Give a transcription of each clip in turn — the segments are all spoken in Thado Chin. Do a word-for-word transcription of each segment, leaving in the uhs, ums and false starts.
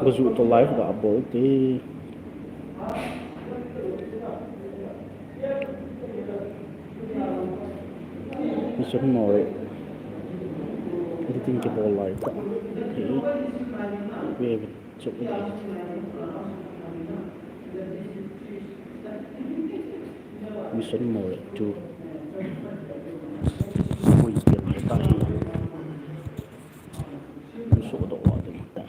Ka ju to live ga bol te. Mission Moreh. Editing kibol lai ta. Hey. Wait, wait. So, Mission Moreh two. Hoi pian ta hi. Hung sohdoh ding ta.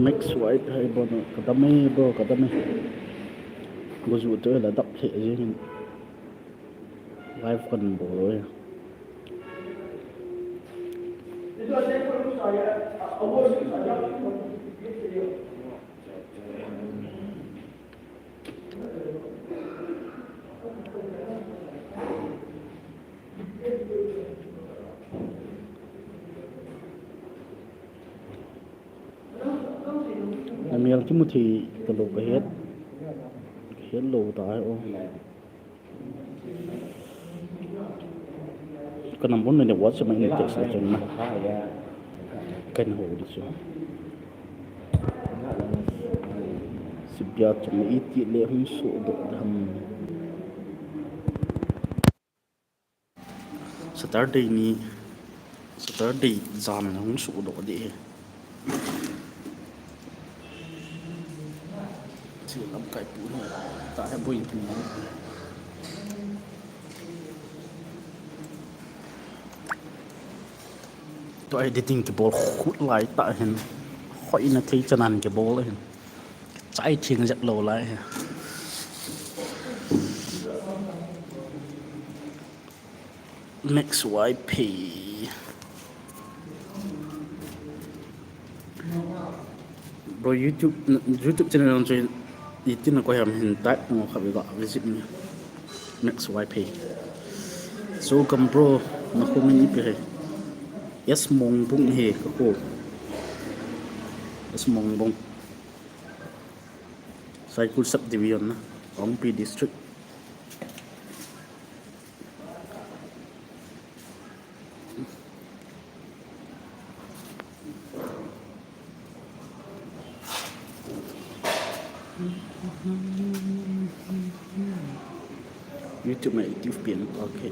Max White hai bro, kadam e bro, kadam e. Go ju to la dap lheh jeng in. Live kan bol e. Na mel kimu thei talou ka het, ka het lou ta o. Ka number na ne WhatsApp ma in text le chun na. Kan ho di chu. Sibia chun iti le hung sohdoh dam. Saturday ni, Saturday jan hung sohdoh ding. Chu lamkai pu hi, ta he boi pu. Tua editing kibol khut lai ta hin. Hoi na thei chanan kibol hin. Chai thing jep lou lai hi. Max Y P. Bro, YouTube, YouTube channel nang chu itin na ko hem hin type ngo kha ve ga visit ni. Max Y P. So kam bro, na comment ipi he. Yes Mongbung he ka ko. Yes Mongbung. Saikul Subdivision na, Ongpi District. YouTube ma active pian pa ke.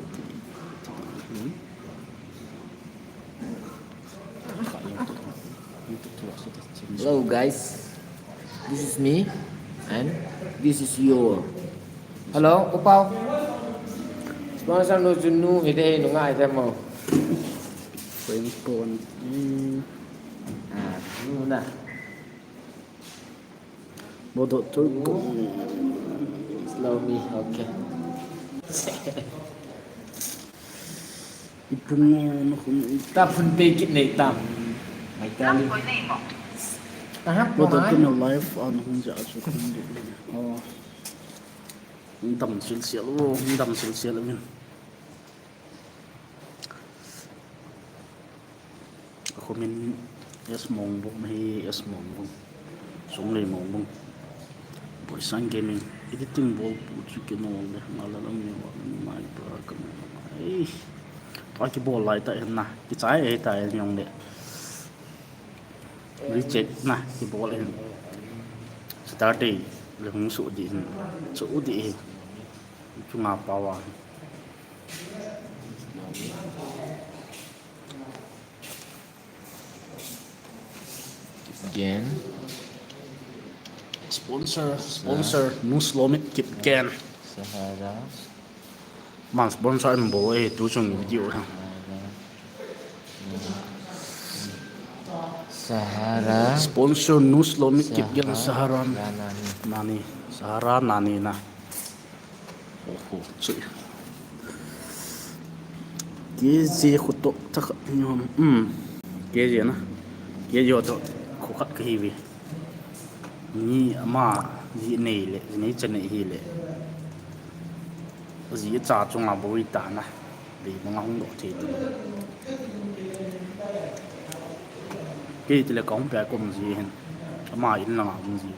Hmm? Hello guys, this is me and this is your. Hello, Upau. Sponsor nu chun nu hite, nu ngai te mo. Prank phone. Hmm. Ah, nu na. Bodo tu. Slow me, okay. Ipung na khun. Ta phun pe kit nei tam. Mai ta li. Aha, bodo tu na live on hung ja su khun. Oh. Dam sil sil, oh, dam sil sil min. Comment S Mongbung, hi S Mongbung. Songlei Mongbung. Boisan Gaming. Editing bol pu chu kino le. Ngala lam ni wa mai pra ka mai. Ei. Tua kibol lai ta hin na. Kichai e ta hin jong le. Reject na kibol hin. Saturday le hung su di hin. Su di hin. Chunga pawa. Again. Sponsor, sponsor, Nu Slomit Kipgen. Sahara. Man sponsor in bol e, tu chung video ha. Sahara. Sponsor Nu Slomit Kipgen Sahara. Sahara. Nani. Nani. Sahara nani na. Oho, chui. K G khuto thakhat ni hom. Hmm. K G na. Ye yo to khu khat kahi ve. Ni ama ji nei le, ji nei cha nei hi le. Ji cha chunga boi ta na. Bei manga hung doh thei tu. Kei ti le ka hung pia kom ji hin. Ama in langa hung ji.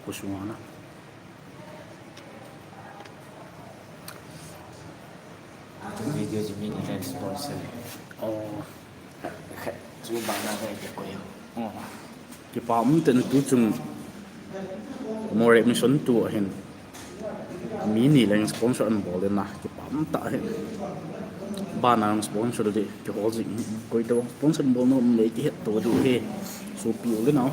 Khu sunga na. Video ji mi ni len sponsor. Oh. Chu bana ka ke ko yo. Oh. Kipa um ten tu chung. More mission tu ahin. Mi ni leng sponsor an bol na. Kipa um ta hin. Bana sponsor de. Kihol ji. Koi to sponsor bol no um le kihet to di he. So pi u le na.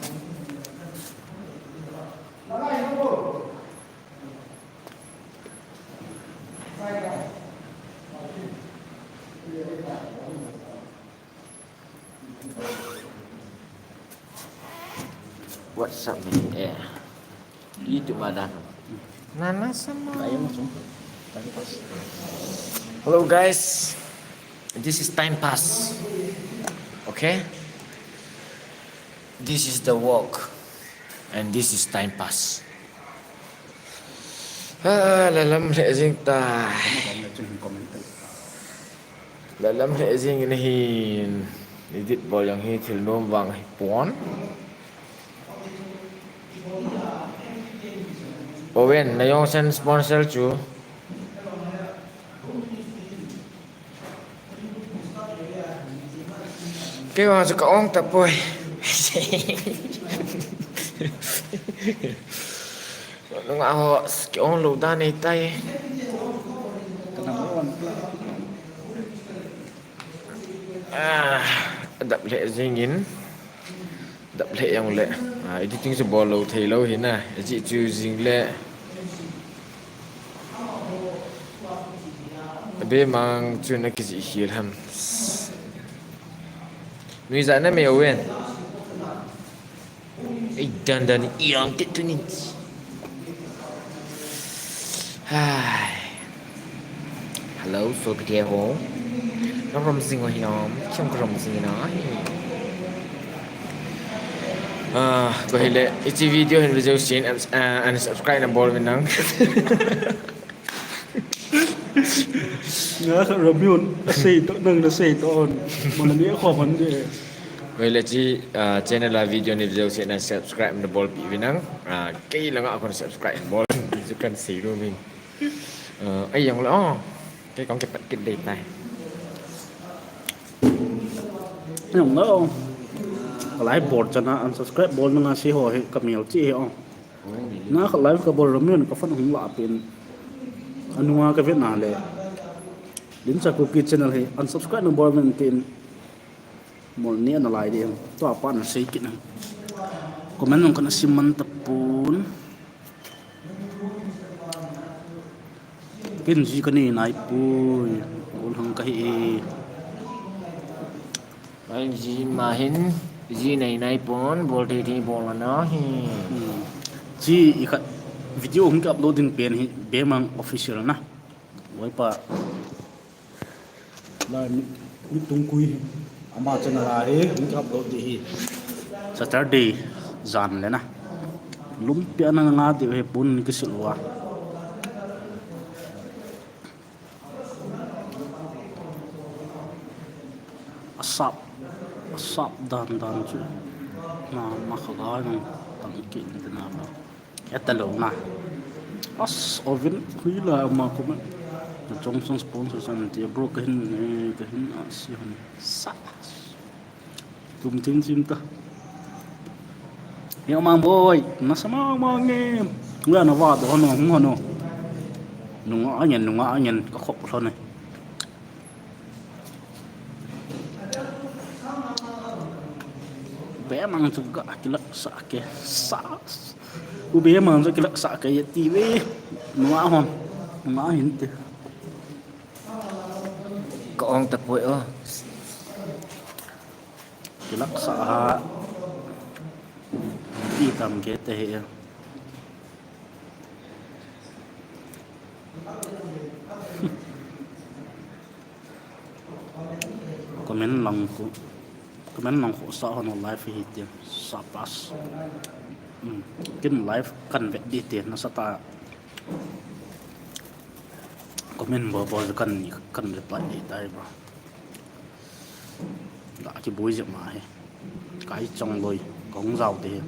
What's up, man? Eh. Itu madan. Nana sama. Hello, guys. This is time pass. Okay? This is the work. And this is time pass. Ah, lalam le jing ta. Lalam le jing in hin. Edit bol jong hi thil nom vang hi pon. Owen, na jong sen sponsor chu. Kei vang chu ka ong tapoi. Nunga ho, ki ong lou dan nei tai. Ah, adap le jing in. Dap le jong le. Ah, editing chu bol lou thei lou hi na. Ji chu jing le. Be mang chu na ki ji hial ham. Nui ja na me wen. Ei dan dan i ang te tu ni. Hai. Hello, so pite ho. Ka rom sing ho hiam, chong ka rom sing na hi. Ah, ko hile, ichi video hin video sin, ah, and subscribe na bol min nang. Nga ka rom yun, sei to, nang na sei to on. Mana ni ko man de. Ko hile chi, ah, channel a video ni video sin, and subscribe na bol pi min nang. Ah, kei langa kon subscribe bol. Ju kan sei ro min. Ah, ai jong le, oh. Kei kong kipat kit dei tai. Jong le, oh. Ka live bol chana unsubscribe bol na si ho hi ka mel chi hi, oh. Na ka live ka bol ram yun ka fan hung la pin. Anunga ka vet na le. Din cha Kuki channel hi unsubscribe na bol men tin. Mol ni ana lai di. To apa na sei kit na. Comment nung kana sim man tapun. Kin ji ka nei nai pui. Ol hang ka hi e. Ai ji ma hin, ji nei nai pon, bol thei thei bol na hi. Hmm. Ji i khat video hung ka upload ding pen hi, Bemang Official na. Wai pa. Lai mi, mi tung kui hi. Ama channel a hi, hung ki upload di hi. Saturday jan le na. Lumpi ana nga di hi pun ki silwa. Asap, asap dan dan chu. Na ma kha ga nang tang ki ni na ba. Eta lo na. As oven hui la ma ko ma. Johnson sponsor san ti bro ka hin, eh, ka hin a si han. Sa. Tum tin sim ta. Yo mang boy, na sa mang mang nge. Nga na va do hano, hum hano. Nunga angen, nunga angen ka khop lo ne. Be mang chu ga kilak sa ke sa. U be mang chu kilak sa ke ye ti ve. Nunga hon. Nunga hin te. Ka ong ta poi o. Kilak sa ha. Ti tam ke te he. Comment lang ko. Comment nang khohsah hon, live hi ti. Sapas. Hmm. Kin live kan vet di ti, nasatah a comment bol bol kan, kan reply di tai bro. Ga kiboi jep ma hi. Kai chang loi, kahung jao te hi.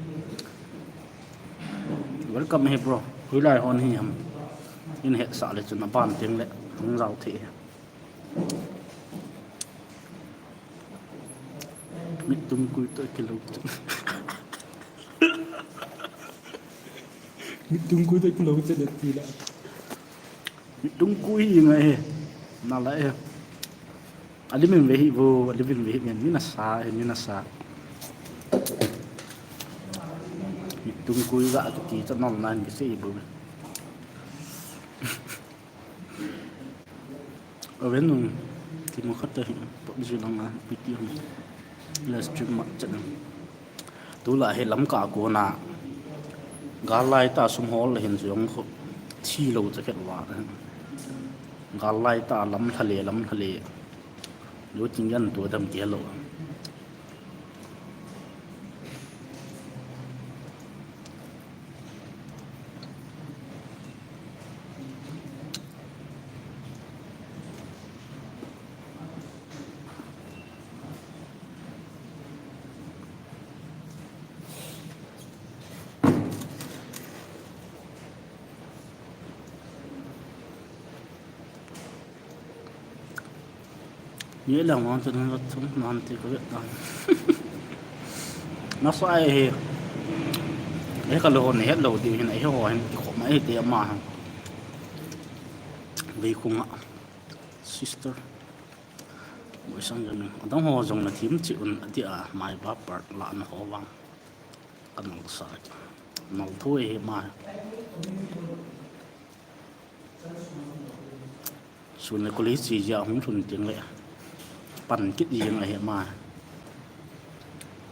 Welcome hi bro. Hoilai hon hi ham. Ina hetsah le chun aban teng le hung jao thei hi. Mit tungkui toh kilou. Mit tungkui toh kilou che le ti la. Mit tungkui hi ngai he. Na la he. Ali min ve hi vo, ali min ve hi min, mi nasa he, mi nasa. Mit tungkui ga kiti cha nol nan kisei vo. Aven nung, ti mo khat ta hi, PUBG lang a, P T hung. Live stream ma chat nung. Tula hi Lamka kona. Gal lai ta sum hol le hin jong kho. Thi lo cha khet va. Gal lai ta lam lha le, lam lha le. Lo ting yan to dam ke lo. Ni lang wan tu nan thum nan ti ko vet nan. Na sa ai he. E ka lo ne het lo di hin ai ho hin ki khoma e te ama. Vei khunga. Sister. Boi sang jang. Adang ho jong na thim chi un ati a mai ba part la na ho vang. Ka nal sa. Nal tho e ma. Sun le college chi ja hung thun ting le. Pan kit jing le he ma.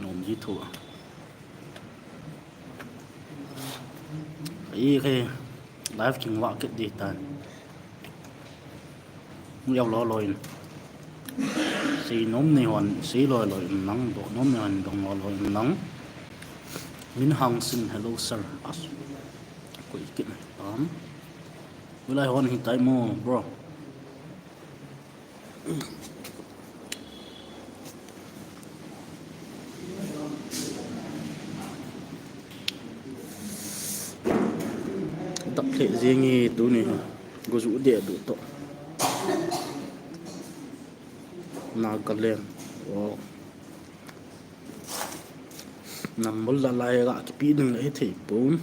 Nom ji tho. Ai khe live king wa kit di tan. Mu yau lo lo in. Sei nom nei hon, sei lo lo in nang, do nom nei hon, dong lo lo in nang. Min Hang Sin, hello sir. As. Koi kit na tam. Ulai hon hi tai mo, bro. Dap lheh jeng e tuni hi. Go ju deh duh toh. Nagaland. Wow. Number la lai ga kipe ding le hithei pon.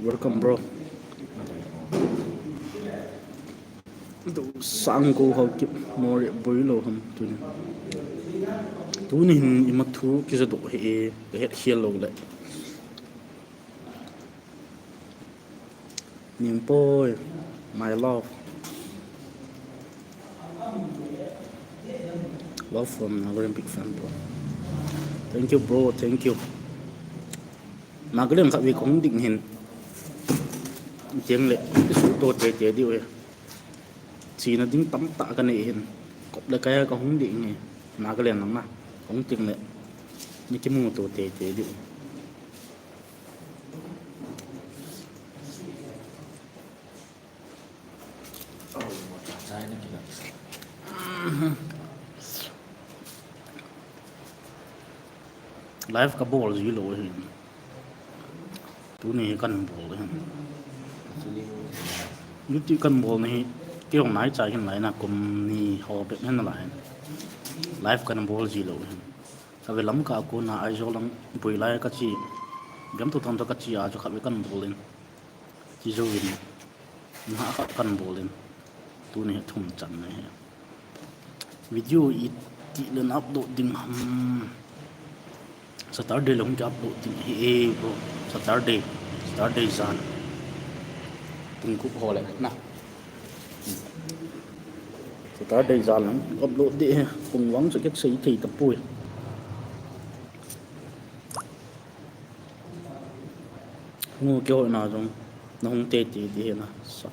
Welcome, bro. Do sang ko hau kip more boi lo ham tuni. Tuni hin ima thu kija doh he, ka het hial lo le. Ningpoi, my love. Love from Nagaland, big fan, bro. Thank you, bro. Thank you. Nagaland khat vei kahung ding hin. Tiang le, isu to te te diu e. China ding tamtah kanei hin. Kop le kaya kahung ding e. Nagaland lang na. Kahung ting le. Ni kimu to te te diu. Live kabol ji lou hin. Tuni hi kan bol hin. Luti kan bol ni hi kei jong nai chai hin lai na kum ni ho bep hin lai hin. Live kan bol ji lou hin. Ka ve Lamka kona Aizawl lang boi lai ka chi. Gam tu thon to ka chi a chu khat ve kan bol in. Chi zo in. Na khat kan bol in. Tuni hi thum chan ni hi. Video iti le na upload ding ham. Saturday le hung ki upload ding hi e bro. Saturday. Saturday jan. Pung gup ho le na. Saturday jan le hung upload ding hi. Pung vang chu kei sei thei tapoi. Ngo kei hoi na jong. Na hung te ti ti hi na. Sa.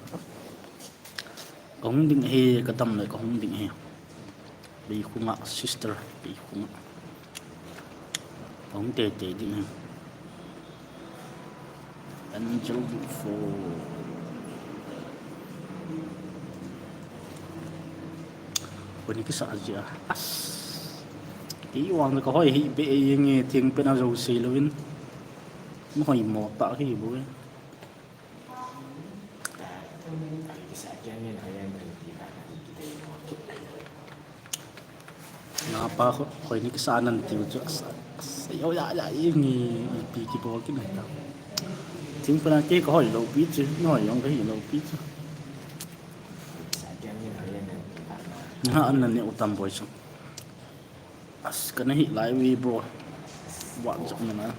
Kahung ding ahi, kadam le kahung ding ahi. Beikhunga sister, Beikhunga. Hung teitei ding e. Angel Bufo. Koi ni kisa jia. As. Kei vang ka hoi hi be e nge thing pen a jo sei lovin. Mo hoi mo ta hi bo e. Napa kho, koi ni kisa nan tiu chu, as, as, yo ya, ya, i ngi, ipi kibol kit nai ta. Thing pen a kei ka hoi lou pi chu, na hoi jong ka hi lou pi chu. Na an na ne u tam boi chu. As, kana hi lai vi bro. Wa jong na.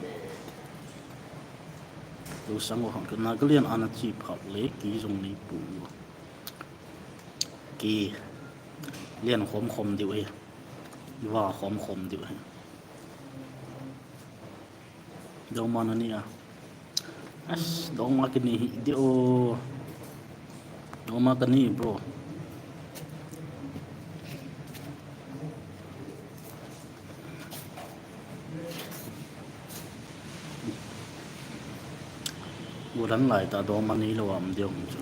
Lou sang o hang ka Nagaland ana chi phak le, kei jong nei pu. Kei len khom khom diu hi. Va khom khom diu hi. Dongma na ni a. As, dongma kini hi diu. Dongma kani, bro. Ulan lai ta dongma nei lou am diu chu.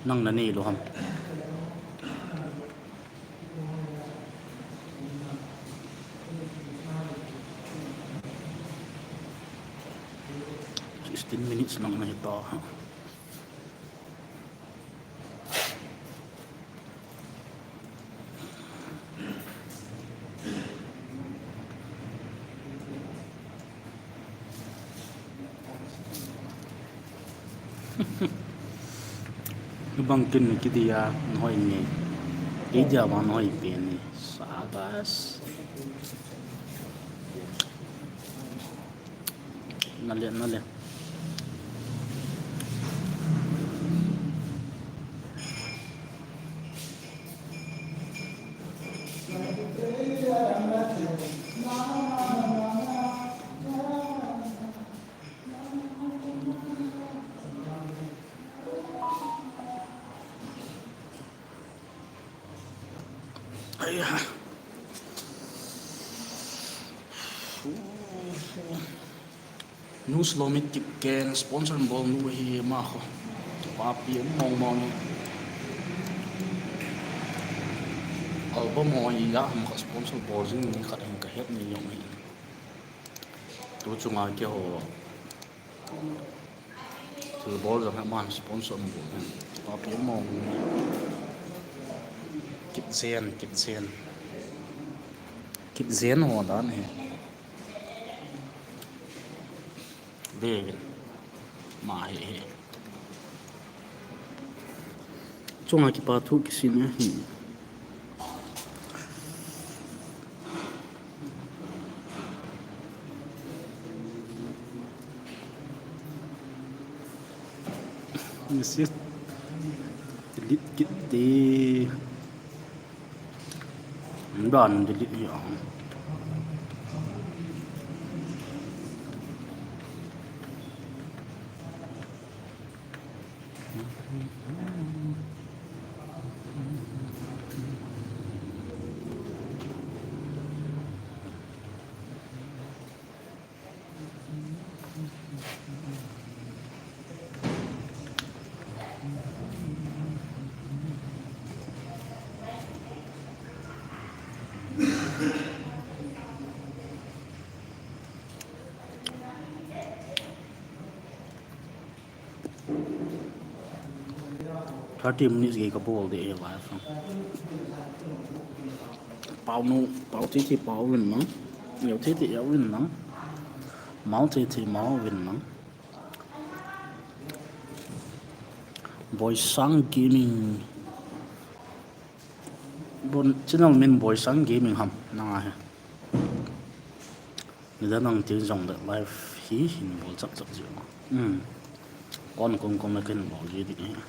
Nang na nei lou ham. Sixteen minutes nang na hi ta. Bang kin kiti a, na hoi nge. Kei dia bang na hoi pen ni. Sabas. Na le, na le. Aiya. Nu Slomit Kipgen sponsor bol nu hi ma kho. Papi mong mong. Album ho ya ham kha sponsor bol jing ni khat hin ka het ni jong hi. Tu chunga keiho thil bol jong hi aman sponsor um bol hin. Papi mong. Kipgen, Kipgen. Kipgen ho dan hi. Vevin. Ma hi hi. Chunga kipa thu kisin ahi. Message delete kit te. Dan delete hi a. Thirty minutes gei kabol ding ahi live. Pau nu, pau thei thei pau vin lang. Yau thei thei yau vin lang. Mau thei thei mau vin lang. Boisang Gaming. Bon, channel min Boisang Gaming ham, nanga hi. Nidang nang tin jong le live hi hin bol chak chak ji. Hmm. Kon kong kong le kin bol ji ding hi.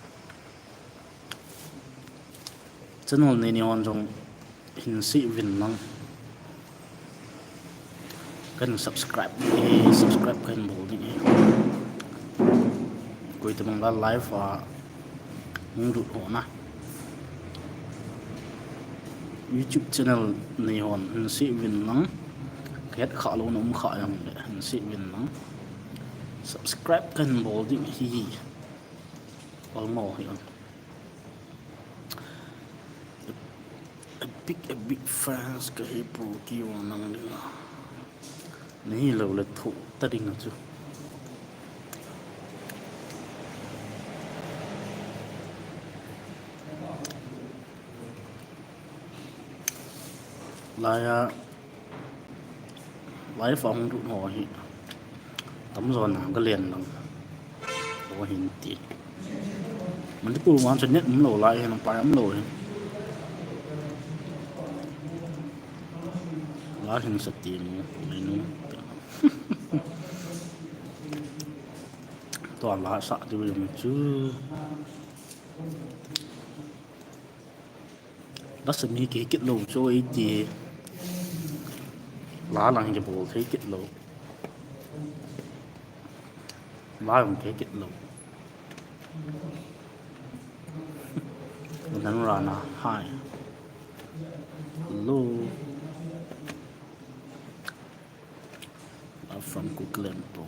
Channel nei ni hon jong hin sei uvin lang. Kan subscribe, eh, subscribe kan bol ding hi. Tabang la live a hung lut ho na. YouTube channel nei hon hin sei uvin lang. Ka het kha lou na um kha jong le hin sei uvin lang. Subscribe kahin bol ding ahi. Almo hi. A big, a big fans kahi bro, kei vang nang dinga. Nahi lou le thoh ta dinga chu. Laiya, live a hung lut ho hi tamjo na ka len lang. Ho hin ti. Manipur vang chu net umlou lai hin, pai umlou hin. La hin sa ti nu, mai nu. Tua la sa diu jong chu. Lasa mi kei kit lou chu eiti. La lang kibol thei kit lou. La lang kei kit lou. Nan rana hai. Hello. Love from Kukiland Pro.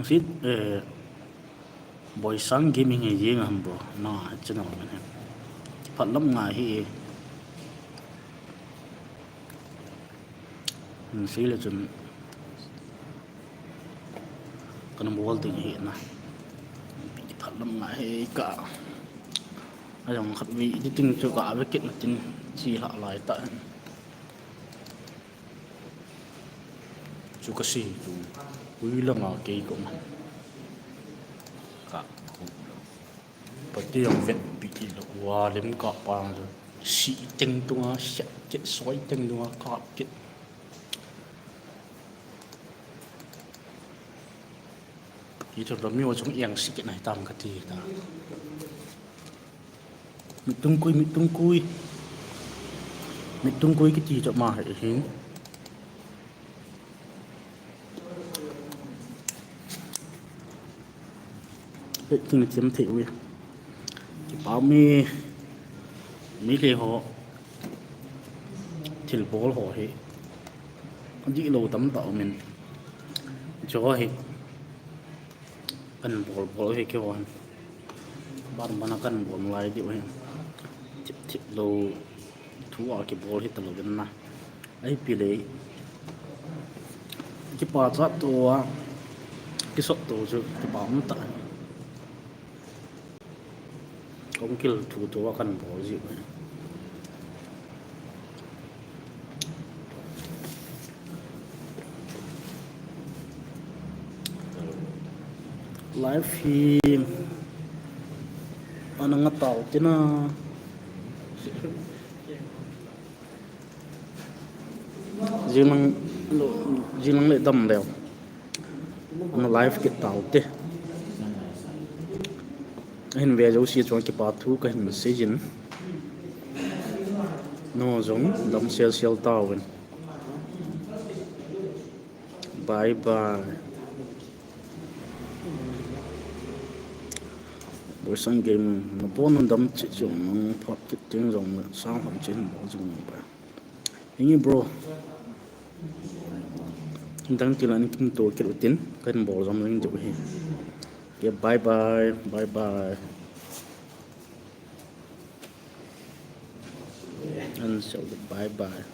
Sit, eh, Boisang Gaming hi jeng ham bro. Na, channel man hi. Phat lam ngai hi. Hin sei le chun kana bol ding hi na. Phat lam ngai hi ka. Ajong khat vi editing chu ka ve kit na tin chi la lai ta. Chu ka sei tu. Ui lama kei ko ma. Ka ko. Pati jong vet pi ti lou, wa lem kap pa jong. Si teng tunga, siat kit, soi teng tunga, kap kit. Kei chu mi ho chung eng si kit nai tam kati ta. Mit tung kui, mit tung kui. Mit tung kui kiti chu ma hi hin. Hei, kin na chem thei uve. Kipa ume, Meitei ho thilbol ho hi adihlou tamtah umin. Chu hi kan bol bol hi keiho hin. Ban ban a kan bol lai diu hi. Thip thip lou thu a kibol hi talou vin na. Ahi pi le. Kipachat to a, kisot to chu kipa um ta. Kong kil thu to a kan bol ji. Live hi ana nga tau tina. Jinglang, jinglang le dam leu. Ana live kit tau te. Ahin ve jouse chunga kipa thu kahin sei jin. Nangho jong dam sel sel tauvin. Bye bye. Boisang Gaming, nabon nadam cheh cheh un, phat kit teng jong le sang hon cheh hin bol jing un bye. Hinge bro. Dang til a ana kimuto kit utin, kahin bol jom jing diu ahi. Okay, bye bye, bye bye. An so bye bye.